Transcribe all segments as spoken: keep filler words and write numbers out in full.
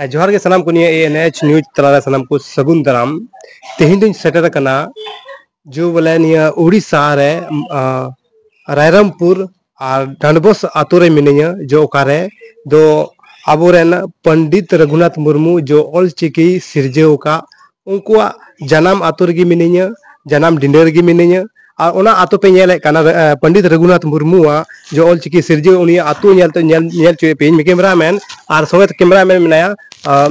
ᱡᱚᱦᱟᱨ ᱜᱮ ᱥᱟᱱᱟᱢ ᱠᱚ, ᱱᱤᱭᱟᱹ ᱮ ᱮᱱ ᱮᱭᱤᱪ ᱱᱤᱭᱩᱡᱽ ᱛᱟᱞᱟᱨᱮ ᱥᱟᱱᱟᱢ ᱠᱚ ᱥᱟᱹᱜᱩᱱ ᱫᱟᱨᱟᱢ᱾ ᱛᱮᱦᱮᱧ ᱫᱚᱧ ᱥᱮᱴᱮᱨ ᱟᱠᱟᱱᱟ ᱡᱮ ᱵᱚᱞᱮ ᱱᱤᱭᱟᱹ ᱩᱲᱤᱥᱥᱟ ᱨᱮ, ᱟᱸ, ᱨᱟᱭᱨᱚᱝᱯᱩᱨ ᱟᱨ ᱰᱟᱸᱰᱵᱳᱥ ᱟᱛᱳ ᱨᱮ ᱢᱤᱱᱟᱹᱧᱟ, ᱡᱮ ᱚᱠᱟᱨᱮ ᱫᱚ ᱟᱵᱚᱨᱮᱱ ᱯᱚᱱᱰᱤᱛ ᱨᱚᱜᱷᱩᱱᱟᱛᱷ ᱢᱩᱨᱢᱩ ᱡᱮ ᱚᱞ ᱪᱤᱠᱤ ᱥᱤᱨᱡᱟᱹᱣ ᱟᱠᱟᱫ, ᱩᱱᱠᱩᱣᱟᱜ ᱡᱟᱱᱟᱢ ᱟᱛᱳ ᱨᱮᱜᱮ ᱢᱤᱱᱟᱹᱧᱟ, ᱡᱟᱱᱟᱢ ᱰᱤᱸᱰᱟᱹ ᱨᱮᱜᱮ ᱢᱤᱱᱟᱹᱧᱟ᱾ ᱟᱨ ᱚᱱᱟ ᱟᱛᱳ ᱯᱮ ᱧᱮᱞᱮᱫ ᱠᱟᱱᱟ, ᱮ, ᱯᱚᱱᱰᱤᱛ ᱨᱚᱜᱷᱩᱱᱟᱛᱷ ᱢᱩᱨᱢᱩᱣᱟᱜ ᱡᱮ ᱚᱞ ᱪᱤᱠᱤ ᱥᱤᱨᱡᱟᱹᱣ, ᱩᱱᱤᱭᱟᱜ ᱟᱛᱳ ᱧᱮᱞ ᱛᱮ ᱧᱮᱞ, ᱧᱮᱞ ᱦᱚᱪᱚᱭᱮᱫ ᱯᱮᱭᱟᱹᱧ᱾ ᱠᱮᱢᱮᱨᱟᱢᱮᱱ ᱟᱨ ᱥᱚᱸᱜᱮ ᱛᱮ ᱠᱮᱢᱮᱨᱟᱢᱮᱱ ᱢᱮᱱᱟᱭᱟ, ᱟ,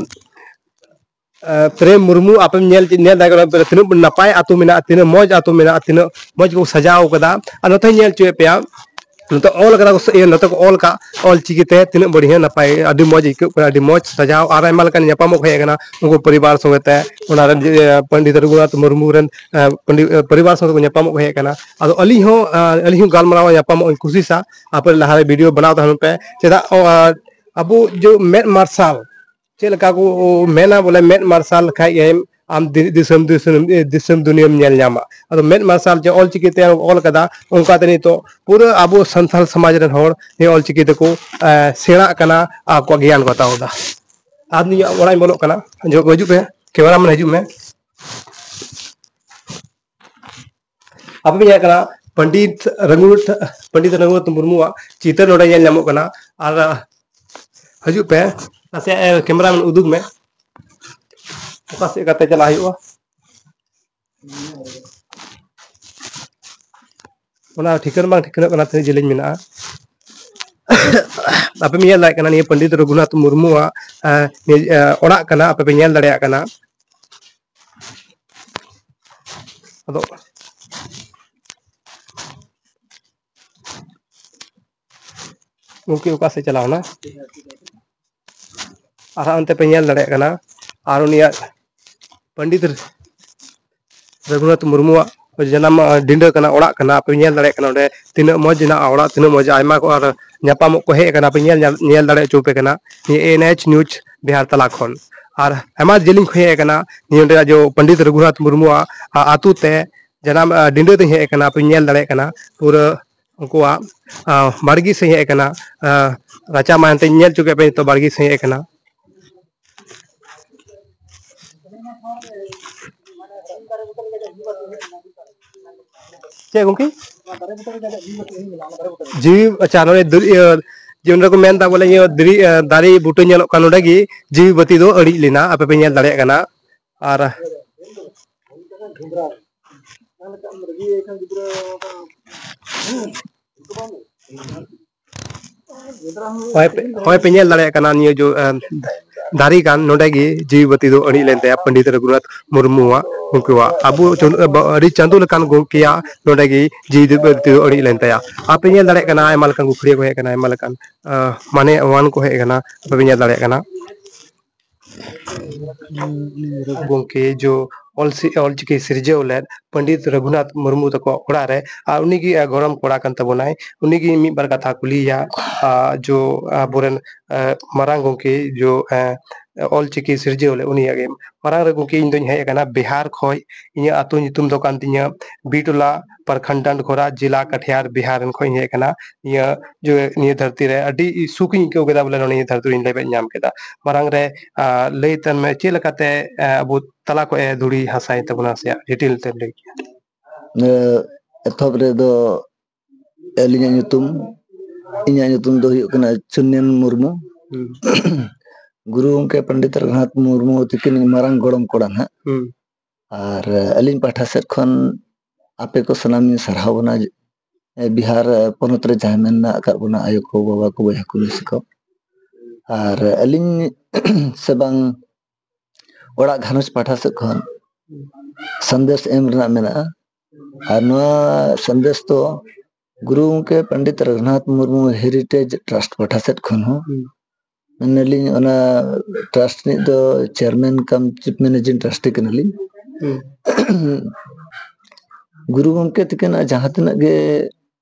ᱮ, ᱯᱨᱮᱢ ᱢᱩᱨᱢᱩ᱾ ᱟᱯᱮᱢ ᱧᱮᱞ, ᱧᱮᱞ ᱫᱟᱲᱮᱭᱟᱜ ᱠᱟᱱᱟ ᱛᱤᱱᱟᱹᱜ ᱱᱟᱯᱟᱭ ᱟᱹᱛᱩ ᱢᱮᱱᱟᱜᱼᱟ, ᱛᱤᱱᱟᱹᱜ ᱢᱚᱡᱽ ᱟᱹᱛᱩ ᱢᱮᱱᱟᱜᱼᱟ, ᱛᱤᱱᱟᱹᱜ ᱢᱚᱡᱽ ᱠᱚ ᱥᱟᱡᱟᱣ ᱠᱟᱫᱟ᱾ ᱟᱨ ᱱᱚᱛᱮᱧ ᱧᱮᱞ ᱦᱚᱪᱚᱭᱮᱫ ᱯᱮᱭᱟ, ᱱᱚᱛᱮ ᱚᱞ ᱠᱟᱫᱟ ᱠᱚ, ᱤᱭᱟᱹ, ᱱᱚᱛᱮ ᱠᱚ ᱚᱞ ᱠᱟᱜ ᱚᱞ ᱪᱤᱠᱤ ᱛᱮ, ᱛᱤᱱᱟᱹᱜ ᱵᱟᱹᱲᱤᱡ ᱱᱟᱯᱟᱭ, ᱟᱹᱰᱤ ᱢᱚᱡᱽ ᱟᱹᱭᱠᱟᱹᱜ ᱠᱟᱱᱟ, ᱟᱹᱰᱤ ᱢᱚᱡᱽ ᱥᱟᱡᱟᱣ᱾ ᱟᱨ ᱟᱭᱢᱟ ᱞᱮᱠᱟᱱ ᱧᱟᱯᱟᱢᱚᱜ ᱠᱚ ᱦᱮᱡ ᱟᱠᱟᱱᱟ ᱩᱱᱠᱩ ᱯᱚᱨᱤᱵᱟᱨ ᱥᱚᱸᱜᱮ ᱛᱮ, ᱚᱱᱟ ᱨᱮᱱ, ᱤᱭᱟᱹ, ᱯᱚᱱᱰᱤᱛ ᱨᱚᱜᱷᱩᱱᱟᱛᱷ ᱢᱩᱨᱢᱩ ᱨᱮᱱ, ᱮ, ᱯᱚᱱᱰᱤ-, ᱮ, ᱯᱚᱨᱤᱵᱟᱨ ᱥᱚᱸᱜᱮ ᱠᱚ ᱧᱟᱯᱟᱢᱚᱜ ᱠᱚ ᱦᱮᱡ ᱟᱠᱟᱱᱟ᱾ ᱟᱫᱚ ᱟᱹᱞᱤᱧ ᱦᱚᱸ, ᱮ, ᱟᱹᱞᱤᱧ ᱦᱚᱸ ᱜᱟᱞᱢᱟᱨᱟᱣ ᱧᱟᱯᱟᱢᱚᱜ ᱤᱧ ᱠᱩᱥᱤᱥᱟ᱾ ᱟᱯᱮ ᱞᱟᱦᱟᱨᱮ ᱵᱷᱤᱰᱤᱭᱳ ᱵᱮᱱᱟᱣ ᱛᱟᱦᱮᱱ ᱯᱮ, ᱪᱮᱫᱟᱜ, ᱚ, ᱟ, ᱟᱵᱚ ᱡᱮ ᱢᱮᱫ ᱢᱟᱨᱥᱟᱞ ᱪᱮᱫ ᱞᱮᱠᱟ ᱠᱚ ᱢᱮᱱᱟ, ᱵᱚᱞᱮ, ᱢᱮᱫ ᱢᱟᱨᱥᱟᱞ ᱞᱮᱠᱷᱟᱡ ᱜᱮ ᱟᱢ ᱫᱤ-, ᱫᱤᱥᱚᱢ, ᱫᱤᱥᱚᱢ, ᱫᱤᱥᱚᱢ ᱫᱩᱱᱤᱭᱟᱹᱢ ᱧᱮᱞ ᱧᱟᱢᱟ᱾ ᱟᱫᱚ ᱢᱮᱫ ᱢᱟᱨᱥᱟᱞ ᱡᱮ ᱚᱞ ᱪᱤᱠᱤ ᱛᱮ ᱚᱞ ᱠᱟᱫᱟ, ᱚᱱᱠᱟ ᱛᱮ ᱱᱤᱛᱚᱜ ᱯᱩᱨᱟᱹ ᱟᱵᱚ ᱥᱟᱱᱛᱟᱲ ᱥᱚᱢᱟᱡᱽ ᱨᱮᱱ ᱦᱚᱲ ᱱᱤᱭᱟᱹ ᱚᱞ ᱪᱤᱠᱤ ᱛᱮᱠᱚ, ᱮ, ᱥᱮᱬᱟᱜ ᱠᱟᱱᱟ, ᱟᱠᱚᱣᱟᱜ ᱜᱮᱭᱟᱱ ᱠᱚ ᱦᱟᱛᱟᱣ ᱮᱫᱟ᱾ ᱟᱨ ᱱᱤᱭᱟᱹ ᱚᱲᱟᱜ ᱤᱧ ᱵᱚᱞᱚᱜ ᱠᱟᱱᱟ, ᱦᱤᱡᱩᱜ, ᱦᱤᱡᱩᱜ ᱯᱮ, ᱠᱮᱢᱮᱨᱟ ᱢᱮᱱ ᱦᱤᱡᱩᱜ ᱢᱮ᱾ ᱟᱯᱮ ᱯᱮ ᱧᱮᱞ ᱠᱟᱱᱟ ᱯᱚᱱᱰᱤᱛ ᱨᱚᱜᱷᱩᱱᱟᱛᱷ, ᱯᱚᱱᱰᱤᱛ ᱨᱚᱜᱷᱩᱱᱟᱛᱷ ᱢᱩᱨᱢᱩᱣᱟᱜ ᱪᱤᱛᱟᱹᱨ ᱱᱚᱰᱮ ᱧᱮᱞ ᱧᱟᱢᱚᱜ ᱠᱟᱱᱟ᱾ ᱟᱨ, ᱟ, ᱦᱤᱡᱩᱜ ᱯᱮ, ᱱᱟᱥᱮ, ᱮ, ᱠᱮᱢᱮᱨᱟ ᱢᱮᱱ ᱩᱫᱩᱜᱽ ᱢᱮ, ᱚᱠᱟ ᱥᱮᱫ ᱠᱟᱛᱮ ᱪᱟᱞᱟᱜ ᱦᱩᱭᱩᱜᱼᱟ᱾ ᱚᱱᱟ ᱴᱷᱤᱠᱟᱹᱱ ᱵᱟᱝ ᱴᱷᱤᱠᱟᱹᱱᱚᱜ ᱠᱟᱱᱟ ᱛᱤᱱᱟᱹᱜ ᱡᱮᱞᱮᱧ ᱢᱮᱱᱟᱜᱼᱟ᱾ ᱟᱯᱮ ᱯᱮ ᱧᱮᱞ ᱫᱟᱲᱮᱭᱟᱜ ᱠᱟᱱᱟ, ᱱᱤᱭᱟᱹ ᱯᱚᱱᱰᱤᱛ ᱨᱚᱜᱷᱩᱱᱟᱛᱷ ᱢᱩᱨᱢᱩᱣᱟᱜ, ᱮ, ᱱᱤᱭᱟᱹ, ᱮ, ᱚᱲᱟᱜ ᱠᱟᱱᱟ, ᱟᱯᱮ ᱯᱮ ᱧᱮᱞ ᱫᱟᱲᱮᱭᱟᱜ ᱠᱟᱱᱟ᱾ ᱟᱫᱚ ᱜᱚᱢᱠᱮ ᱚᱠᱟ ᱥᱮᱫ ᱪᱟᱞᱟᱣ ᱮᱱᱟ? ᱟᱨ ᱦᱟᱸᱜ ᱚᱱᱛᱮ ᱯᱮ ᱧᱮᱞ ᱫᱟᱲᱮᱭᱟᱜ ᱠᱟᱱᱟ, ᱟᱨ ᱩᱱᱤᱭᱟᱜ ᱯᱚᱱᱰᱤᱛ ᱨᱚᱜᱷᱩᱱᱟᱛᱷ ᱢᱩᱨᱢᱩᱣᱟᱜ ᱡᱟᱱᱟᱢ, ᱟ, ᱰᱤᱸᱰᱟᱹ ᱠᱟᱱᱟ, ᱚᱲᱟᱜ ᱠᱟᱱᱟ᱾ ᱟᱯᱮ ᱧᱮᱞ ᱫᱟᱲᱮᱭᱟᱜ ᱠᱟᱱᱟ ᱚᱸᱰᱮ ᱛᱤᱱᱟᱹᱜ ᱢᱚᱡᱽ ᱦᱮᱱᱟᱜᱼᱟ ᱚᱲᱟᱜ, ᱛᱤᱱᱟᱹᱜ ᱢᱚᱡᱽ, ᱟᱭᱢᱟ ᱠᱚ ᱟᱨ ᱧᱟᱯᱟᱢᱚᱜ ᱠᱚ ᱦᱮᱡ ᱟᱠᱟᱱᱟ᱾ ᱯᱮ ᱧᱮᱞ, ᱧᱮᱞ, ᱧᱮᱞ ᱫᱟᱲᱮ ᱦᱚᱪᱚ ᱯᱮ ᱠᱟᱱᱟ ᱱᱤᱭᱟᱹ ᱮᱱ ᱮᱭᱤᱪ ᱱᱤᱭᱩᱡᱽ ᱵᱤᱦᱟᱨ ᱛᱟᱞᱟ ᱠᱷᱚᱱ᱾ ᱟᱨ ᱟᱭᱢᱟ ᱡᱮᱞᱮᱧ ᱠᱷᱚᱱ ᱦᱮᱡ ᱟᱠᱟᱱᱟ ᱱᱤᱭᱟᱹ ᱚᱸᱰᱮ ᱡᱮ ᱯᱚᱱᱰᱤᱛ ᱨᱚᱜᱷᱩᱱᱟᱛᱷ ᱢᱩᱨᱢᱩᱣᱟᱜ, ᱟ, ᱟᱹᱛᱩ ᱛᱮ ᱡᱟᱱᱟᱢ, ᱟ, ᱰᱤᱸᱰᱟᱹ ᱛᱮᱧ ᱦᱮᱡ ᱟᱠᱟᱱᱟ᱾ ᱯᱮ ᱧᱮᱞ ᱫᱟᱲᱮᱭᱟᱜ ᱠᱟᱱᱟ ᱯᱩᱨᱟᱹ ᱩᱱᱠᱩᱣᱟᱜ, ᱟ, ᱵᱟᱲᱜᱮ ᱥᱮᱫ ᱤᱧ ᱦᱮᱡ ᱟᱠᱟᱱᱟ᱾ ᱟ, ᱨᱟᱪᱟ ᱢᱟ ᱮᱱᱛᱮᱧ ᱧᱮᱞ ᱦᱚᱪᱚ ᱠᱮᱫ ᱯᱮ, ᱱᱤᱛᱚᱜ ᱵᱟᱲᱜᱮ ᱥᱮᱫ ᱤᱧ ᱦᱮᱡ ᱟᱠᱟᱱᱟ᱾ ᱪᱮᱫ ᱜᱚᱝᱠᱮ? ᱡᱤᱣᱤ, ᱟᱪᱪᱷᱟ, ᱱᱚᱰᱮ ᱫᱟᱨᱮ, ᱤᱭᱟᱹ, ᱡᱮ ᱱᱚᱰᱮ ᱠᱚ ᱢᱮᱱᱫᱟ ᱵᱚᱞᱮ ᱤᱭᱟᱹ ᱫᱟᱨᱮ, ᱮ, ᱫᱟᱨᱮ ᱵᱩᱴᱟᱹ ᱧᱮᱞᱚᱜ ᱠᱟᱱ, ᱱᱚᱰᱮ ᱜᱮ ᱡᱤᱣᱤ ᱵᱟᱹᱛᱤ ᱫᱚ ᱟᱹᱬᱤᱡ ᱞᱮᱱᱟ, ᱟᱯᱮ ᱯᱮ ᱧᱮᱞ ᱫᱟᱲᱮᱭᱟᱜ ᱠᱟᱱᱟ᱾ ᱟᱨ ᱦᱚᱸᱜᱼᱚᱭ ᱯᱮ, ᱦᱚᱸᱜᱼᱚᱭ ᱯᱮ ᱧᱮᱞ ᱫᱟᱲᱮᱭᱟᱜ ᱠᱟᱱᱟ, ᱱᱤᱭᱟᱹ ᱡᱚ, ᱮ, ᱫᱟᱨᱮ ᱠᱟᱱ, ᱱᱚᱰᱮ ᱜᱮ ᱡᱤᱣᱤ ᱵᱟᱹᱛᱤ ᱫᱚ ᱟᱹᱬᱤᱡ ᱞᱮᱱ ᱛᱟᱭᱟ ᱯᱚᱱᱰᱤᱛ ᱨᱚᱜᱷᱩᱱᱟᱛᱷ ᱢᱩᱨᱢᱩᱣᱟᱜ, ᱩᱱᱠᱩᱣᱟᱜ᱾ ᱟᱵᱚ ᱪᱟᱸᱫᱳ, ᱟᱹᱰᱤ ᱪᱟᱸᱫᱳ ᱞᱮᱠᱟᱱ ᱜᱚᱢᱠᱮᱭᱟᱜ ᱱᱚᱰᱮ ᱜᱮ ᱡᱤᱣᱤ ᱵᱟᱹᱛᱤ ᱫᱚ ᱟᱹᱬᱤᱡ ᱞᱮᱱ ᱛᱟᱭᱟ᱾ ᱟᱯᱮ ᱧᱮᱞ ᱫᱟᱲᱮᱭᱟᱜ ᱠᱟᱱᱟ, ᱟᱭᱢᱟ ᱞᱮᱠᱟᱱ ᱜᱩᱠᱷᱲᱤᱭᱟᱹ ᱠᱚ ᱦᱮᱡ ᱟᱠᱟᱱᱟ, ᱟᱭᱢᱟ ᱞᱮᱠᱟᱱ, ᱮ, ᱢᱟᱱᱮ ᱮᱢᱟᱱ ᱠᱚ ᱦᱮᱡ ᱟᱠᱟᱱᱟ, ᱟᱯᱮ ᱯᱮ ᱧᱮᱞ ᱫᱟᱲᱮᱭᱟᱜ ᱠᱟᱱᱟ᱾ ᱜᱚᱢᱠᱮ ᱡᱚ ᱚᱞ ᱥᱤ-, ᱚᱞᱪᱤᱠᱤ ᱥᱤᱨᱡᱟᱹᱣ ᱞᱮᱫ ᱯᱚᱱᱰᱤᱛ ᱨᱚᱜᱷᱩᱱᱟᱛᱷ ᱢᱩᱨᱢᱩ ᱛᱟᱠᱚ ᱚᱲᱟᱜ ᱨᱮ, ᱟᱨ ᱩᱱᱤᱜᱮ, ᱮ, ᱜᱚᱲᱚᱢ ᱠᱚᱲᱟ ᱠᱟᱱ ᱛᱟᱵᱚᱱᱟᱭ᱾ ᱩᱱᱤᱜᱮ ᱢᱤᱫ ᱵᱟᱨ ᱠᱟᱛᱷᱟ ᱠᱩᱞᱤᱭᱮᱭᱟ, ᱟ, ᱡᱚ ᱟᱵᱚᱨᱮᱱ, ᱮ, ᱢᱟᱨᱟᱝ ᱜᱚᱢᱠᱮ ᱡᱚ, ᱮ, ᱚᱞᱪᱤᱠᱤ ᱥᱤᱨᱡᱟᱹᱣ ᱞᱮᱫ ᱩᱱᱤᱭᱟᱜ ᱜᱮ᱾ ᱢᱟᱨᱟᱝ ᱨᱮ ᱜᱚᱢᱠᱮ, ᱤᱧ ᱫᱚᱧ ᱦᱮᱡ ᱟᱠᱟᱱᱟ ᱵᱤᱦᱟᱨ ᱠᱷᱚᱡ, ᱤᱧᱟᱹᱜ ᱟᱹᱛᱩ ᱧᱩᱛᱩᱢ ᱫᱚ ᱠᱟᱱ ᱛᱤᱧᱟᱹ ᱵᱤᱴᱚᱞᱟ, ᱯᱨᱚᱠᱷᱚᱸᱰ ᱰᱟᱱᱰᱠᱷᱳᱨᱟ, ᱡᱮᱞᱟ ᱠᱟᱴᱷᱤᱭᱟᱨ, ᱵᱤᱦᱟᱨ ᱨᱮᱱ ᱠᱷᱚᱡ ᱤᱧ ᱦᱮᱡ ᱟᱠᱟᱱᱟ᱾ ᱱᱤᱭᱟᱹ ᱡᱚ, ᱱᱤᱭᱟᱹ ᱫᱷᱟᱹᱨᱛᱤ ᱨᱮ ᱟᱹᱰᱤ ᱥᱩᱠ ᱤᱧ ᱟᱹᱭᱠᱟᱹᱣ ᱠᱮᱫᱟ, ᱵᱚᱞᱮ ᱱᱚᱰᱮ ᱱᱤᱭᱟᱹ ᱫᱷᱟᱹᱨᱛᱤ ᱨᱮᱧ ᱞᱮᱵᱮᱫ ᱧᱟᱢ ᱠᱮᱫᱟ᱾ ᱢᱟᱨᱟᱝ ᱨᱮ, ᱟ, ᱞᱟᱹᱭ ᱛᱟᱞᱟᱝ ᱢᱮ, ᱪᱮᱫ ᱞᱮᱠᱟᱛᱮ, ᱟ, ᱟᱵᱚ ᱛᱟᱞᱟ ᱠᱷᱚᱡ ᱮ ᱫᱷᱩᱲᱤ ᱦᱟᱥᱟᱭᱮᱱ ᱛᱟᱵᱚᱱᱟ, ᱥᱮ ᱰᱤᱴᱮᱞ ᱛᱮᱢ ᱞᱟᱹᱭ ᱠᱮᱭᱟ? ᱮ, ᱮᱛᱚᱦᱚᱵ ᱨᱮᱫᱚ ᱟᱹᱞᱤᱧᱟᱜ ᱧᱩᱛᱩᱢ, ᱤᱧᱟᱹᱜ ᱧᱩᱛᱩᱢ ᱫᱚ ᱦᱩᱭᱩᱜ ᱠᱟᱱᱟ ᱪᱩᱱᱱᱮᱱ ᱢᱩᱨᱢᱩ᱾ ᱦᱩᱸ᱾ ᱜᱩᱨᱩ ᱜᱚᱢᱠᱮ ᱯᱚᱱᱰᱤᱛ ᱨᱚᱜᱷᱩᱱᱟᱛᱷ ᱢᱩᱨᱢᱩ ᱛᱤᱠᱤᱱ ᱢᱟᱨᱟᱝ ᱜᱚᱲᱚᱢ ᱠᱚᱲᱟ ᱱᱟᱦᱟᱜ᱾ ᱦᱩᱸ᱾ ᱟᱨ ᱟᱹᱞᱤᱧ ᱯᱟᱦᱴᱟ ᱥᱮᱫ ᱠᱷᱚᱱ ᱟᱯᱮ ᱠᱚ ᱥᱟᱱᱟᱢ ᱤᱧ ᱥᱟᱨᱦᱟᱣ ᱵᱚᱱᱟ, ᱮ, ᱵᱤᱦᱟᱨ ᱯᱚᱱᱚᱛ ᱨᱮ ᱡᱟᱦᱟᱸ ᱢᱮᱱᱟᱜ ᱟᱠᱟᱫ ᱵᱚᱱᱟ, ᱟᱭᱳ ᱠᱚ, ᱵᱟᱵᱟ ᱠᱚ, ᱵᱚᱭᱦᱟ ᱠᱚ, ᱢᱤᱥᱤ ᱠᱚ᱾ ᱟᱨ ᱟᱹᱞᱤᱧ ᱥᱮ ᱵᱟᱝ ᱚᱲᱟᱜ ᱜᱷᱟᱨᱚᱸᱡᱽ ᱯᱟᱦᱴᱟ ᱥᱮᱫ ᱠᱷᱚᱱ ᱥᱟᱸᱫᱮᱥ ᱮᱢ ᱨᱮᱱᱟᱜ ᱢᱮᱱᱟᱜᱼᱟ᱾ ᱟᱨ ᱱᱚᱣᱟ ᱥᱟᱸᱫᱮᱥ ᱫᱚ ᱜᱩᱨᱩ ᱜᱚᱢᱠᱮ ᱯᱚᱱᱰᱤᱛ ᱨᱚᱜᱷᱩᱱᱟᱛᱷ ᱢᱩᱨᱢᱩ ᱦᱮᱨᱤᱴᱮᱡᱽ ᱴᱨᱟᱥᱴ ᱯᱟᱦᱴᱟ ᱥᱮᱫ ᱠᱷᱚᱱ ᱦᱚᱸ᱾ ᱦᱩᱸ᱾ ᱢᱮᱱᱟᱞᱤᱧ, ᱚᱱᱟ ᱴᱨᱟᱥᱴ ᱨᱤᱱᱤᱡ ᱫᱚ ᱪᱮᱭᱟᱨᱢᱮᱱ ᱠᱟᱢ ᱪᱤᱯ ᱢᱮᱱᱮᱡᱤᱝ ᱴᱨᱟᱥᱴᱤ ᱠᱟᱱᱟᱞᱤᱧ᱾ ᱦᱩᱸ᱾ ᱜᱩᱨᱩ ᱜᱚᱢᱠᱮ ᱛᱤᱠᱤᱱᱟᱜ ᱡᱟᱦᱟᱸ ᱛᱤᱱᱟᱹᱜ ᱜᱮ,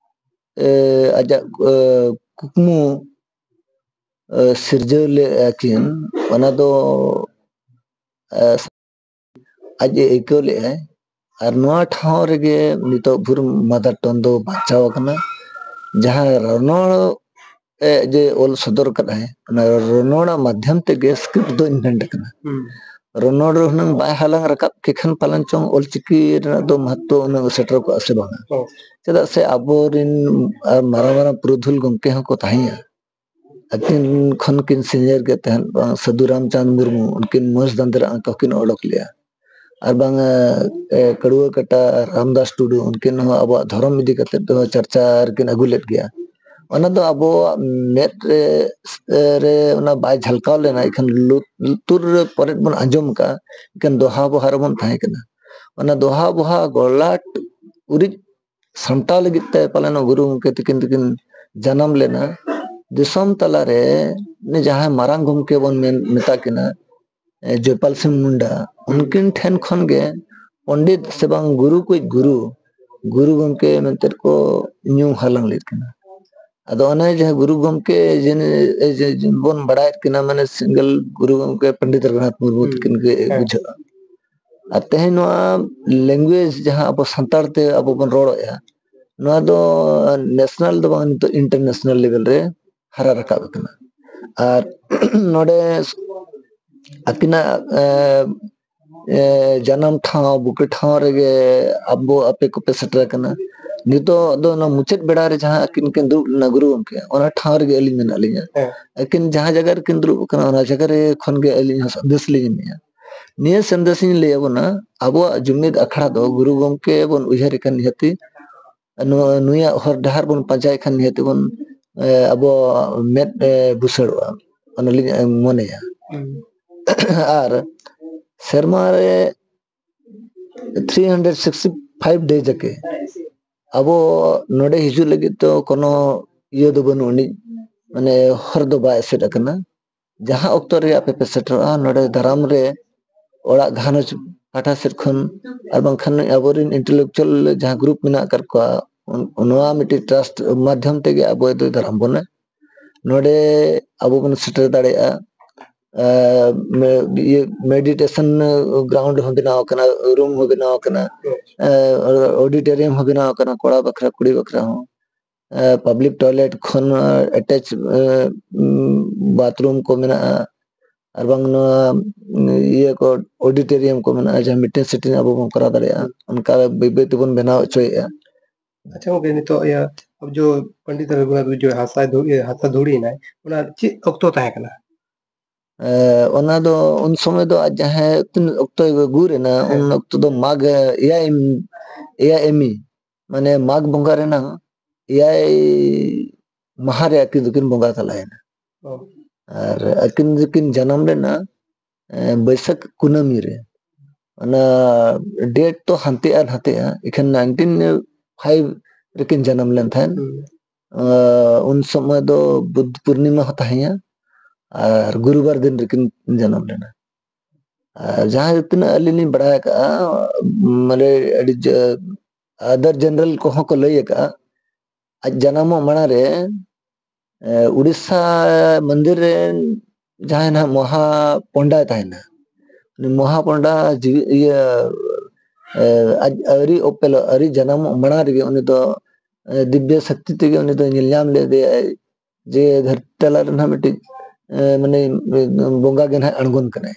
ᱮ, ᱟᱡᱟᱜ, ᱮ, ᱠᱩᱠᱢᱩ, ᱮ, ᱥᱤᱨᱡᱟᱹᱣ ᱞᱮᱫᱼᱟ ᱠᱤᱱ, ᱚᱱᱟ ᱫᱚ, ᱮ, ᱟᱡ ᱮ ᱟᱹᱭᱠᱟᱹᱣ ᱞᱮᱫᱼᱟᱭ᱾ ᱟᱨ ᱱᱚᱣᱟ ᱴᱷᱟᱶ ᱨᱮᱜᱮ ᱱᱤᱛᱚᱜ ᱵᱷᱩᱨ ᱢᱟᱫᱟᱨ ᱴᱚᱱ ᱫᱚ ᱵᱟᱧᱪᱟᱣ ᱟᱠᱟᱱᱟ᱾ ᱡᱟᱦᱟᱸ ᱨᱚᱱᱚᱲ ᱮ ᱡᱮ ᱚᱞ ᱥᱚᱫᱚᱨ ᱠᱟᱫᱟᱭ, ᱚᱱᱟ ᱨᱚᱱᱚᱲᱟᱜ ᱢᱟᱫᱽᱫᱷᱚᱢ ᱛᱮᱜᱮ ᱥᱠᱨᱤᱯᱴ ᱫᱚ ᱤᱱᱵᱷᱮᱱᱴ ᱟᱠᱟᱱᱟ᱾ ᱦᱩᱸ᱾ ᱨᱚᱱᱚᱲ ᱨᱮ ᱦᱩᱱᱟᱹᱝ ᱵᱟᱭ ᱦᱟᱞᱟᱝ ᱨᱟᱠᱟᱵ ᱠᱮ ᱠᱷᱟᱱ ᱯᱟᱞᱮᱱ ᱪᱚᱝ ᱚᱞᱪᱤᱠᱤ ᱨᱮᱱᱟᱜ ᱫᱚ ᱢᱟᱦᱟᱛᱛᱚ ᱩᱱᱟᱹᱜ ᱥᱮᱴᱮᱨ ᱠᱚᱜᱼᱟ ᱥᱮ ᱵᱟᱝᱟ? ᱦᱚᱸ᱾ ᱪᱮᱫᱟᱜ ᱥᱮ ᱟᱵᱚᱨᱮᱱ, ᱟᱨ ᱢᱟᱨᱟᱝ ᱢᱟᱨᱟᱝ ᱯᱩᱨᱩᱫᱷᱩᱞ ᱜᱚᱢᱠᱮ ᱦᱚᱸᱠᱚ ᱛᱟᱦᱮᱸᱭᱟ᱾ ᱟᱹᱠᱤᱱ ᱠᱷᱚᱱ ᱠᱤᱱ senior ᱜᱮ ᱛᱟᱦᱮᱸᱫ, ᱵᱟᱝ ᱥᱟᱹᱫᱷᱩ ᱨᱟᱢᱪᱟᱸᱫᱽ ᱢᱩᱨᱢᱩ, ᱩᱱᱠᱤᱱ ᱢᱚᱦᱮᱥ ᱫᱟᱸᱫᱮᱨᱟ ᱟᱝᱠᱟ ᱦᱚᱸᱠᱤᱱ ᱚᱰᱚᱠ ᱞᱮᱜᱼᱟ᱾ ᱟᱨ ᱵᱟᱝ, ᱮ, ᱠᱟᱹᱲᱩᱣᱟᱹ ᱠᱟᱴᱟ ᱨᱟᱢᱫᱟᱥ ᱴᱩᱰᱩ, ᱩᱱᱠᱤᱱ ᱦᱚᱸ ᱟᱵᱚᱣᱟᱜ ᱫᱷᱚᱨᱚᱢ ᱤᱫᱤ ᱠᱟᱛᱮᱫ ᱫᱚ ᱪᱟᱨᱪᱟ ᱨᱮᱠᱤᱱ ᱟᱹᱜᱩ ᱞᱮᱫ ᱜᱮᱭᱟ᱾ ᱚᱱᱟ ᱫᱚ ᱟᱵᱚᱣᱟᱜ ᱢᱮᱫ ᱨᱮ, ᱨᱮ ᱚᱱᱟ ᱵᱟᱭ ᱡᱷᱟᱞᱠᱟᱣ ᱞᱮᱱᱟ, ᱮᱱᱠᱷᱟᱱ ᱞᱩ-, ᱞᱩᱛᱩᱨ ᱨᱮ ᱯᱚᱨᱮᱫ ᱵᱚᱱ ᱟᱸᱡᱚᱢ ᱠᱟᱜᱼᱟ, ᱮᱱᱠᱷᱟᱱ ᱫᱚᱦᱟ ᱵᱚᱦᱟ ᱨᱮᱵᱚᱱ ᱛᱟᱦᱮᱸ ᱠᱟᱱᱟ᱾ ᱚᱱᱟ ᱫᱚᱦᱟ ᱵᱚᱦᱟ ᱜᱚᱞᱟᱴ ᱩᱨᱤᱡ ᱥᱟᱢᱴᱟᱣ ᱞᱟᱹᱜᱤᱫ ᱛᱮ ᱯᱟᱞᱮᱱ ᱜᱩᱨᱩ ᱜᱚᱢᱠᱮ ᱛᱤᱠᱤᱱ ᱫᱚᱠᱤᱱ ᱡᱟᱱᱟᱢ ᱞᱮᱱᱟ᱾ ᱫᱤᱥᱚᱢ ᱛᱟᱞᱟᱨᱮ ᱩᱱᱤ ᱡᱟᱦᱟᱸᱭ ᱢᱟᱨᱟᱝ ᱜᱚᱢᱠᱮ ᱵᱚᱱ ᱢᱮᱱ, ᱢᱮᱛᱟ ᱠᱤᱱᱟ, ᱮ, ᱡᱚᱭᱯᱟᱞ ᱥᱤᱝ ᱢᱩᱱᱰᱟ, ᱩᱱᱠᱤᱱ ᱴᱷᱮᱱ ᱠᱷᱚᱱ ᱜᱮ ᱯᱚᱱᱰᱤᱛ ᱥᱮ ᱵᱟᱝ ᱜᱩᱨᱩ ᱠᱚᱭᱤᱡ ᱜᱩᱨᱩ, ᱜᱩᱨᱩ ᱜᱚᱢᱠᱮ ᱢᱮᱱᱛᱮ ᱠᱚ ᱧᱩ ᱦᱟᱞᱟᱝ ᱞᱮᱫ ᱠᱤᱱᱟ᱾ ᱟᱫᱚ ᱚᱱᱮ ᱡᱟᱦᱟᱸ ᱜᱩᱨᱩ ᱜᱚᱢᱠᱮ ᱡᱮ, ᱮ, ᱡᱮ, ᱡᱮ ᱵᱚᱱ ᱵᱟᱲᱟᱭᱮᱫ ᱠᱤᱱᱟ, ᱢᱟᱱᱮ single ᱜᱩᱨᱩ ᱜᱚᱢᱠᱮ ᱯᱚᱱᱰᱤᱛ ᱨᱚᱜᱷᱩᱱᱟᱛᱷ ᱢᱩᱨᱢᱩ ᱦᱩᱸ᱾ ᱛᱟᱹᱠᱤᱱ ᱜᱮ ᱦᱮᱸ᱾ ᱵᱩᱡᱷᱟᱹᱜᱼᱟ᱾ ᱟᱨ ᱛᱮᱦᱮᱧ ᱱᱚᱣᱟ language ᱡᱟᱦᱟᱸ ᱟᱵᱚ ᱥᱟᱱᱛᱟᱲ ᱛᱮ ᱟᱵᱚ ᱵᱚᱱ ᱨᱚᱲᱮᱫᱼᱟ, ᱱᱚᱣᱟ ᱫᱚ national ᱫᱚ ᱵᱟᱝ, ᱱᱤᱛᱚᱜ international level ᱨᱮ ᱦᱟᱨᱟ ᱨᱟᱠᱟᱵ ᱟᱠᱟᱱᱟ᱾ ᱟᱨ ᱱᱚᱰᱮ ᱟᱹᱠᱤᱱᱟᱜ, ᱮ, ᱮ, ᱡᱟᱱᱟᱢ ᱴᱷᱟᱶ, ᱵᱩᱠᱟᱹ ᱴᱷᱟᱶ ᱨᱮᱜᱮ ᱟᱵᱚ ᱟᱯᱮ ᱠᱚᱯᱮ ᱥᱮᱴᱮᱨ ᱟᱠᱟᱱᱟ᱾ ᱱᱤᱛᱚᱜ ᱫᱚ ᱚᱱᱟ ᱢᱩᱪᱟᱹᱫ ᱵᱮᱲᱟ ᱨᱮ ᱡᱟᱦᱟᱸ ᱟᱹᱠᱤᱱ ᱠᱤᱱ ᱫᱩᱲᱩᱵ ᱞᱮᱱᱟ ᱜᱩᱨᱩ ᱜᱚᱢᱠᱮ, ᱚᱱᱟ ᱴᱷᱟᱶ ᱨᱮᱜᱮ ᱟᱹᱞᱤᱧ ᱢᱮᱱᱟᱜ ᱞᱤᱧᱟ᱾ ᱦᱮᱸ᱾ ᱟᱹᱠᱤᱱ ᱡᱟᱦᱟᱸ ᱡᱟᱭᱜᱟ ᱨᱮᱠᱤᱱ ᱫᱩᱲᱩᱵ ᱟᱠᱟᱱᱟ, ᱚᱱᱟ ᱡᱟᱭᱜᱟ ᱨᱮ ᱠᱷᱚᱱ ᱜᱮ ᱟᱹᱞᱤᱧ ᱦᱚᱸ ᱥᱟᱸᱫᱮᱥ ᱞᱤᱧ ᱮᱢᱮᱜᱼᱟ᱾ ᱱᱤᱭᱟᱹ ᱥᱟᱸᱫᱮᱥ ᱤᱧ ᱞᱟᱹᱭ ᱟᱵᱚᱱᱟ, ᱟᱵᱚᱣᱟᱜ ᱡᱩᱢᱤᱫ ᱟᱠᱷᱲᱟ ᱫᱚ ᱜᱩᱨᱩ ᱜᱚᱢᱠᱮ ᱵᱚᱱ ᱩᱭᱦᱟᱹᱨ ᱮ ᱠᱷᱟᱱ ᱱᱤᱦᱟᱹᱛᱤ, ᱱᱚᱣᱟ, ᱱᱩᱭᱟᱜ ᱦᱚᱨ ᱰᱟᱦᱟᱨ ᱵᱚᱱ ᱯᱟᱸᱡᱟᱭ ᱠᱷᱟᱱ ᱱᱤᱦᱟᱹᱛᱤ ᱵᱚᱱ, ᱮ, ᱟᱵᱚ ᱢᱮᱫ, ᱮ, ᱵᱩᱥᱟᱹᱲᱚᱜᱼᱟ, ᱚᱱᱟᱞᱤᱧ, ᱮ, ᱢᱚᱱᱮᱭᱟ᱾ ᱦᱩᱸ᱾ ᱟᱨ ᱥᱮᱨᱢᱟ ᱨᱮ three hundred sixty five days ᱟᱠᱮ ᱟᱵᱚ ᱱᱚᱰᱮ ᱦᱤᱡᱩᱜ ᱞᱟᱹᱜᱤᱫ ᱫᱚ ᱠᱳᱱᱳ ᱤᱭᱟᱹ ᱫᱚ ᱵᱟᱹᱱᱩᱜ ᱟᱹᱱᱤᱡ, ᱢᱟᱱᱮ ᱦᱚᱨ ᱫᱚ ᱵᱟᱭ ᱮᱥᱮᱫ ᱟᱠᱟᱱᱟ᱾ ᱡᱟᱦᱟᱸ ᱚᱠᱛᱚ ᱨᱮ ᱟᱯᱮ ᱯᱮ ᱥᱮᱴᱮᱨᱚᱜᱼᱟ, ᱱᱚᱰᱮ ᱫᱟᱨᱟᱢ ᱨᱮ ᱚᱲᱟᱜ ᱜᱷᱟᱨᱚᱸᱡᱽ ᱯᱟᱦᱴᱟ ᱥᱮᱫ ᱠᱷᱚᱱ ᱟᱨ ᱵᱟᱝᱠᱷᱟᱱ ᱟᱵᱚᱨᱮᱱ intellectual ᱡᱟᱦᱟᱸ group ᱢᱮᱱᱟᱜ ᱟᱠᱟᱫ ᱠᱚᱣᱟ, ᱩᱱ-, ᱱᱚᱣᱟ ᱢᱤᱫᱴᱤᱡ trust ᱢᱟᱫᱽᱫᱷᱚᱢ ᱛᱮᱜᱮ ᱟᱵᱚ ᱫᱚᱭ ᱫᱟᱨᱟᱢ ᱵᱚᱱᱟ᱾ ᱱᱚᱰᱮ ᱟᱵᱚ ᱵᱚᱱ ᱥᱮᱴᱮᱨ ᱫᱟᱲᱮᱭᱟᱜᱼᱟ᱾ ᱮ, ᱢᱮ-, ᱤᱭᱟᱹ, meditation ground ᱦᱚᱸ ᱵᱮᱱᱟᱣ ᱟᱠᱟᱱᱟ, room ᱦᱚᱸ ᱵᱮᱱᱟᱣ ᱟᱠᱟᱱᱟ, ᱮ, auditorium ᱦᱚᱸ ᱵᱮᱱᱟᱣ ᱟᱠᱟᱱᱟ, ᱠᱚᱲᱟ ᱵᱟᱠᱷᱨᱟ, ᱠᱩᱲᱤ ᱵᱟᱠᱷᱨᱟ ᱦᱚᱸ᱾ ᱮ, public toilet ᱠᱷᱚᱱ, ᱮ, attach, ᱮ, ᱩᱢ, bathroom ᱠᱚ ᱢᱮᱱᱟᱜᱼᱟ᱾ ᱟᱨ ᱵᱟᱝ ᱱᱚᱣᱟ, ᱩᱸ, ᱤᱭᱟᱹ ᱠᱚ, auditorium ᱠᱚ ᱢᱮᱱᱟᱜᱼᱟ, ᱡᱟᱦᱟᱸ ᱢᱤᱫᱴᱮᱱ setting ᱟᱵᱚ ᱵᱚᱱ ᱠᱚᱨᱟᱣ ᱫᱟᱲᱮᱭᱟᱜᱼᱟ, ᱚᱱᱠᱟ ᱵᱟᱹᱭ ᱵᱟᱹᱭ ᱛᱮᱵᱚᱱ ᱵᱮᱱᱟᱣ ᱦᱚᱪᱚᱭᱮᱫᱼᱟ᱾ ᱟᱪᱪᱷᱟ ᱜᱚᱝᱠᱮ, ᱱᱤᱛᱚᱜ ᱤᱭᱟᱹ ᱟᱵᱚ ᱡᱚ ᱯᱚᱱᱰᱤᱛ ᱨᱚᱜᱷᱩᱱᱟᱛᱷ ᱵᱤᱡᱚᱭ ᱦᱟᱥᱟ ᱫᱷᱩ-, ᱤᱭᱟᱹ ᱦᱟᱥᱟ ᱫᱷᱩᱲᱤᱭᱮᱱᱟᱭ, ᱚᱱᱟ ᱪᱮᱫ ᱚᱠᱛᱚ ᱛᱟᱦᱮᱸ ᱠᱟᱱᱟ? ᱮ, ᱚᱱᱟ ᱫᱚ ᱩᱱ ᱥᱚᱢᱚᱭ ᱫᱚ ᱟᱡ ᱡᱟᱦᱟᱸᱭ ᱛᱤᱱᱟᱹᱜ ᱚᱠᱛᱚᱭ ᱜᱩᱨ ᱮᱱᱟ, ᱦᱮᱸ᱾ ᱩᱱ ᱚᱠᱛᱚ ᱫᱚ ᱢᱟᱜᱽ ᱮᱭᱟᱭ, ᱮᱭᱟᱭ ᱮᱢᱤ, ᱢᱟᱱᱮ ᱢᱟᱜᱽ ᱵᱚᱸᱜᱟ ᱨᱮᱱᱟᱝ ᱮᱭᱟᱭ ᱢᱟᱦᱟ ᱨᱮ ᱟᱹᱠᱤᱱ ᱫᱚᱠᱤᱱ ᱵᱚᱸᱜᱟ ᱛᱟᱞᱟᱭᱮᱱᱟ᱾ ᱚ᱾ ᱟᱨ ᱟᱹᱠᱤᱱ ᱫᱚᱠᱤᱱ ᱡᱟᱱᱟᱢ ᱞᱮᱱᱟ, ᱮ, ᱵᱟᱹᱭᱥᱟᱹᱠᱷ ᱠᱩᱱᱟᱹᱢᱤ ᱨᱮ᱾ ᱚᱱᱟ date ᱛᱚ ᱦᱟᱱᱛᱮᱜᱼᱟ ᱱᱟᱛᱮᱜᱼᱟ, ᱮᱠᱷᱟᱱ nineteen five ᱨᱮᱠᱤᱱ ᱡᱟᱱᱟᱢ ᱞᱮᱱ ᱛᱟᱦᱮᱸᱫ᱾ ᱦᱩᱸ᱾ ᱟ, ᱩᱱ ᱥᱚᱢᱚᱭ ᱫᱚ ᱵᱩᱫᱷ ᱯᱩᱨᱱᱤᱢᱟ ᱦᱚᱸ ᱛᱟᱦᱮᱸᱭᱟ ᱟᱨ ᱜᱩᱨᱩᱵᱟᱨ ᱫᱤᱱ ᱨᱮᱠᱤᱱ ᱡᱟᱱᱟᱢ ᱞᱮᱱᱟ᱾ ᱟᱨ ᱡᱟᱦᱟᱸ ᱛᱤᱱᱟᱹᱜ ᱟᱹᱞᱤᱧ ᱞᱤᱧ ᱵᱟᱲᱟᱭ ᱟᱠᱟᱫᱼᱟ, ᱢᱟᱱᱮ ᱟᱹᱰᱤ ᱡᱟ-, other general ᱠᱚᱦᱚᱸ ᱠᱚ ᱞᱟᱹᱭ ᱟᱠᱟᱫᱼᱟ, ᱟᱡ ᱡᱟᱱᱟᱢᱚᱜ ᱢᱟᱲᱟᱝ ᱨᱮ, ᱮ, ᱩᱲᱤᱥᱥᱟ ᱢᱚᱱᱫᱤᱨ ᱨᱮᱱ ᱡᱟᱦᱟᱸᱭ ᱱᱟᱦᱟᱜ ᱢᱚᱦᱟ ᱯᱚᱱᱰᱟᱭ ᱛᱟᱦᱮᱱᱟ, ᱩᱱᱤ ᱢᱚᱦᱟ ᱯᱚᱱᱰᱟ ᱡᱤᱣᱤ-, ᱤᱭᱟᱹ, ᱮ, ᱟᱡ ᱟᱹᱣᱨᱤ ᱚᱯᱮᱞᱚᱜ, ᱟᱹᱣᱨᱤ ᱡᱟᱱᱟᱢᱚᱜ ᱢᱟᱲᱟᱝ ᱨᱮᱜᱮ ᱩᱱᱤ ᱫᱚ, ᱮ, ᱫᱤᱵᱽᱭᱚ ᱥᱚᱠᱛᱤ ᱛᱮᱜᱮ ᱩᱱᱤ ᱫᱚ ᱧᱮᱞ ᱧᱟᱢ ᱞᱮᱫᱮᱭᱟᱭ ᱡᱮ ᱫᱷᱟᱹᱨᱛᱤ ᱛᱟᱞᱟ ᱨᱮ ᱱᱟᱦᱟᱜ ᱢᱤᱫᱴᱤᱡ, ᱮ, ᱢᱟᱱᱮ, ᱵᱚᱸᱜᱟ ᱜᱮ ᱱᱟᱦᱟᱜ ᱟᱬᱜᱚᱱ ᱠᱟᱱᱟᱭ᱾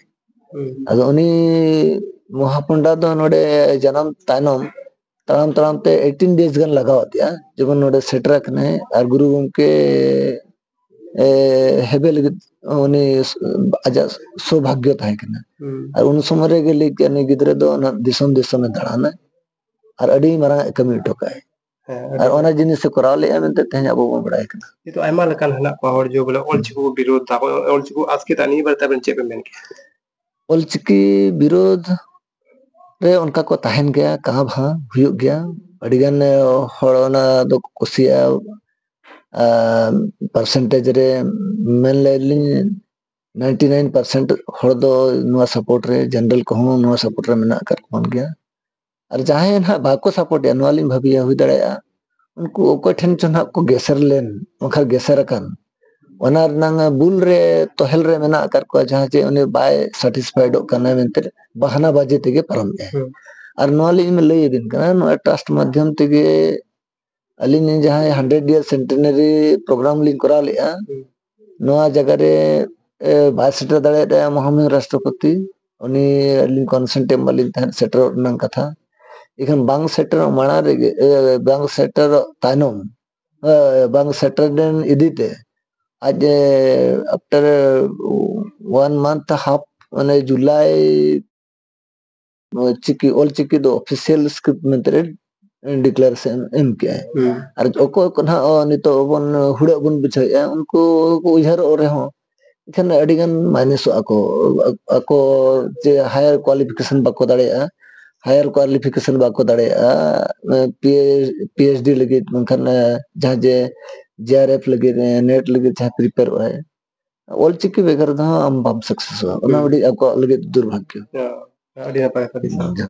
ᱦᱩᱸ᱾ ᱟᱫᱚ ᱩᱱᱤ ᱢᱚᱦᱟ ᱯᱚᱱᱰᱟ ᱫᱚ ᱱᱚᱰᱮ ᱡᱟᱱᱟᱢ ᱛᱟᱭᱱᱚᱢ ᱛᱟᱲᱟᱢ ᱛᱟᱲᱟᱢ ᱛᱮ eighteen days ᱜᱟᱱ ᱞᱟᱜᱟᱣ ᱟᱫᱮᱭᱟ, ᱡᱮᱢᱚᱱ ᱱᱚᱰᱮ ᱥᱮᱴᱮᱨ ᱟᱠᱟᱱᱟᱭ ᱟᱨ ᱜᱩᱨᱩ ᱜᱚᱢᱠᱮ, ᱮ, ᱦᱮᱵᱮ ᱞᱟᱹᱜᱤᱫ ᱩᱱᱤ ᱟᱡᱟᱜ ᱥᱳᱵᱷᱟᱜᱭᱚ ᱛᱟᱦᱮᱸ ᱠᱟᱱᱟ᱾ ᱦᱩᱸ᱾ ᱟᱨ ᱩᱱ ᱥᱚᱢᱚᱭ ᱨᱮᱜᱮ ᱞᱟᱹᱭ ᱠᱮᱜᱼᱟ, ᱱᱩᱭ ᱜᱤᱫᱽᱨᱟᱹ ᱫᱚ ᱚᱱᱟ ᱫᱤᱥᱚᱢ ᱫᱤᱥᱚᱢᱮ ᱫᱟᱬᱟᱱᱟ ᱟᱨ ᱟᱹᱰᱤ ᱢᱟᱨᱟᱝ ᱮ ᱠᱟᱹᱢᱤ ᱦᱚᱴᱚ ᱠᱟᱜᱼᱟᱭ᱾ ᱦᱮᱸ, ᱟᱹᱰᱤ ᱟᱨ ᱚᱱᱟ ᱢᱚᱡᱽ᱾ ᱡᱤᱱᱤᱥ ᱮ ᱠᱚᱨᱟᱣ ᱞᱮᱜᱼᱟ ᱢᱮᱱᱛᱮ ᱛᱮᱦᱮᱧ ᱟᱵᱚ ᱵᱚᱱ ᱵᱟᱲᱟᱭ ᱠᱟᱱᱟ᱾ ᱱᱤᱛᱚᱜ ᱟᱭᱢᱟ ᱞᱮᱠᱟᱱ ᱦᱮᱱᱟᱜ ᱠᱚᱣᱟ ᱦᱚᱲ ᱡᱮ ᱵᱚᱞᱮ ᱚᱞᱪᱤᱠᱤ ᱠᱚ ᱵᱤᱨᱳᱫ ᱫᱟ, ᱚᱞᱪᱤᱠᱤ ᱠᱚ ᱟᱥᱠᱮᱛᱟ, ᱱᱤᱭᱟᱹ ᱵᱟᱨᱮᱛᱮ ᱟᱵᱮᱱ ᱪᱮᱫ ᱵᱮᱱ ᱢᱮᱱ ᱠᱮᱜᱼᱟ? ᱚᱞᱪᱤᱠᱤ ᱵᱤᱨᱳᱫᱷ ᱨᱮ ᱚᱱᱠᱟ ᱠᱚ ᱛᱟᱦᱮᱱ ᱜᱮᱭᱟ, ᱠᱟᱸ ᱵᱷᱟᱸ ᱦᱩᱭᱩᱜ ᱜᱮᱭᱟ᱾ ᱟᱹᱰᱤᱜᱟᱱ ᱦᱚᱲ ᱚᱱᱟ ᱫᱚᱠᱚ ᱠᱩᱥᱤᱭᱟᱜᱼᱟ᱾ ᱟᱨ percentage ᱨᱮ ᱢᱮᱱ ᱞᱮᱫ ᱞᱤᱧ ninety nine percent ᱦᱚᱲ ᱫᱚ ᱱᱚᱣᱟ support ᱨᱮ, general ᱠᱚᱦᱚᱸ ᱱᱚᱣᱟ support ᱨᱮ ᱢᱮᱱᱟᱜ ᱟᱠᱟᱫ ᱠᱚ ᱜᱮᱭᱟ᱾ ᱟᱨ ᱡᱟᱦᱟᱸᱭ ᱱᱟᱦᱟᱜ ᱵᱟᱠᱚ support ᱮᱫᱼᱟ, ᱱᱚᱣᱟ ᱞᱤᱧ ᱵᱷᱟᱹᱵᱤᱭᱟ ᱦᱩᱭ ᱫᱟᱲᱮᱭᱟᱜᱼᱟ ᱩᱱᱠᱩ ᱚᱠᱚᱭ ᱴᱷᱮᱱ ᱪᱚ ᱱᱟᱦᱟᱜ ᱠᱚ ᱜᱮᱥᱮᱨ ᱞᱮᱱ, ᱵᱟᱝᱠᱷᱟᱱ ᱜᱮᱥᱮᱨ ᱟᱠᱟᱱ, ᱚᱱᱟ ᱨᱮᱱᱟᱝ ᱵᱩᱞ ᱨᱮ ᱛᱚᱦᱮᱞ ᱨᱮ ᱢᱮᱱᱟᱜ ᱟᱠᱟᱫ ᱠᱚᱣᱟ, ᱡᱟᱦᱟᱸ ᱪᱮ ᱩᱱᱤ ᱵᱟᱭ satisfiedᱚᱜ ᱠᱟᱱᱟ ᱢᱮᱱᱛᱮ ᱵᱟᱦᱟᱱᱟ ᱵᱟᱡᱤ ᱛᱮᱜᱮ ᱯᱟᱨᱚᱢᱮᱜᱼᱟᱭ᱾ ᱦᱩᱸ᱾ ᱟᱨ ᱱᱚᱣᱟ ᱞᱤᱧ ᱞᱟᱹᱭ ᱟᱹᱵᱤᱱ ᱠᱟᱱᱟ, ᱱᱚᱣᱟ trust ᱢᱟᱫᱽᱫᱷᱚᱢ ᱛᱮᱜᱮ ᱟᱹᱞᱤᱧ ᱡᱟᱦᱟᱸᱭ hundred year centenary program ᱞᱤᱧ ᱠᱚᱨᱟᱣ ᱞᱮᱜᱼᱟ, ᱦᱩᱸ᱾ ᱱᱚᱣᱟ ᱡᱟᱭᱜᱟ ᱨᱮ ᱵᱟᱭ ᱥᱮᱴᱮᱨ ᱫᱟᱲᱮᱭᱟᱫᱟ ᱢᱚᱦᱟᱢᱚᱦᱤᱢ ᱨᱟᱥᱴᱨᱚᱯᱚᱛᱤ᱾ ᱩᱱᱤ ᱟᱹᱞᱤᱧ ᱠᱚᱱᱥᱮᱱᱴ ᱮᱢ ᱵᱟᱹᱞᱤᱧ ᱛᱟᱦᱮᱸᱫ ᱥᱮᱴᱮᱨᱚᱜ ᱨᱮᱱᱟᱜ ᱠᱟᱛᱷᱟ᱾ ᱤᱠᱷᱟᱹᱱ ᱵᱟᱝ ᱥᱮᱴᱮᱨᱚᱜ ᱢᱟᱲᱟᱝ ᱨᱮᱜᱮ, ᱮ, ᱵᱟᱝ ᱥᱮᱴᱮᱨᱚᱜ ᱛᱟᱭᱱᱚᱢ, ᱮ, ᱵᱟᱝ ᱥᱮᱴᱮᱨ ᱞᱮᱱ ᱤᱫᱤ ᱛᱮ ᱟᱡ, ᱮ, after one month half, ᱢᱟᱱᱮ ᱡᱩᱞᱟᱭ, ᱪᱤᱠᱤ, ᱚᱞ ᱪᱤᱠᱤ ᱫᱚ ᱚᱯᱷᱤᱥᱤᱭᱟᱞ ᱥᱠᱨᱤᱯᱴ ᱢᱮᱱᱛᱮ ᱰᱤᱠᱞᱟᱨᱮᱥᱚᱱ ᱮᱢ ᱠᱮᱜᱼᱟᱭ᱾ ᱦᱩᱸ᱾ ᱟᱨ ᱚᱠᱚᱭ ᱠᱚ ᱱᱟᱦᱟᱜ, ᱚ, ᱱᱤᱛᱚᱜ ᱵᱚᱱ ᱦᱩᱲᱟᱹᱜ ᱵᱚᱱ ᱵᱩᱡᱷᱟᱹᱣᱮᱫᱼᱟ, ᱩᱱᱠᱩ ᱠᱚ ᱩᱭᱦᱟᱹᱨᱚᱜ ᱨᱮᱦᱚᱸ, ᱮᱱᱠᱷᱟᱱ ᱟᱹᱰᱤᱜᱟᱱ ᱢᱟᱭᱱᱟᱥᱚᱜᱼᱟ ᱠᱚ᱾ ᱟᱠᱚ ᱡᱮ ᱦᱟᱭᱟᱨ ᱠᱣᱟᱞᱤᱯᱷᱤᱠᱮᱥᱚᱱ ᱵᱟᱠᱚ ᱫᱟᱲᱮᱭᱟᱜᱼᱟ, ᱦᱟᱭᱟᱨ ᱠᱣᱟᱞᱤᱯᱷᱤᱠᱮᱥᱚᱱ ᱵᱟᱠᱚ ᱫᱟᱲᱮᱭᱟᱜᱼᱟ, ᱯᱤ-, ᱯᱤ ᱮᱭᱤᱪ ᱰᱤ ᱞᱟᱹᱜᱤᱫ, ᱢᱮᱱᱠᱷᱟᱱ, ᱮ, ᱡᱟᱦᱟᱸ ᱡᱮ ᱡᱮ ᱟᱨ ᱮᱯᱷ ᱞᱟᱹᱜᱤᱫ, ᱮ, ᱱᱮᱴ ᱞᱟᱹᱜᱤᱫ ᱡᱟᱦᱟᱸ ᱯᱨᱤᱯᱮᱭᱟᱨᱚᱜ ᱟᱭ, ᱚᱞ ᱪᱤᱠᱤ ᱵᱮᱜᱚᱨ ᱫᱚ ᱦᱟᱸᱜ ᱟᱢ ᱵᱟᱢ ᱥᱟᱠᱥᱮᱥᱚᱜᱼᱟ᱾ ᱚᱱᱟ ᱦᱩᱸ᱾ ᱟᱹᱰᱤ ᱟᱠᱚᱣᱟᱜ ᱞᱟᱹᱜᱤᱫ ᱫᱩᱨᱵᱷᱟᱜᱽᱭᱚ᱾ ᱟᱹᱰᱤ ᱱᱟᱯᱟᱭ ᱠᱟᱛᱷᱟ ᱫᱤᱥᱟᱹ᱾ ᱦᱩᱸ᱾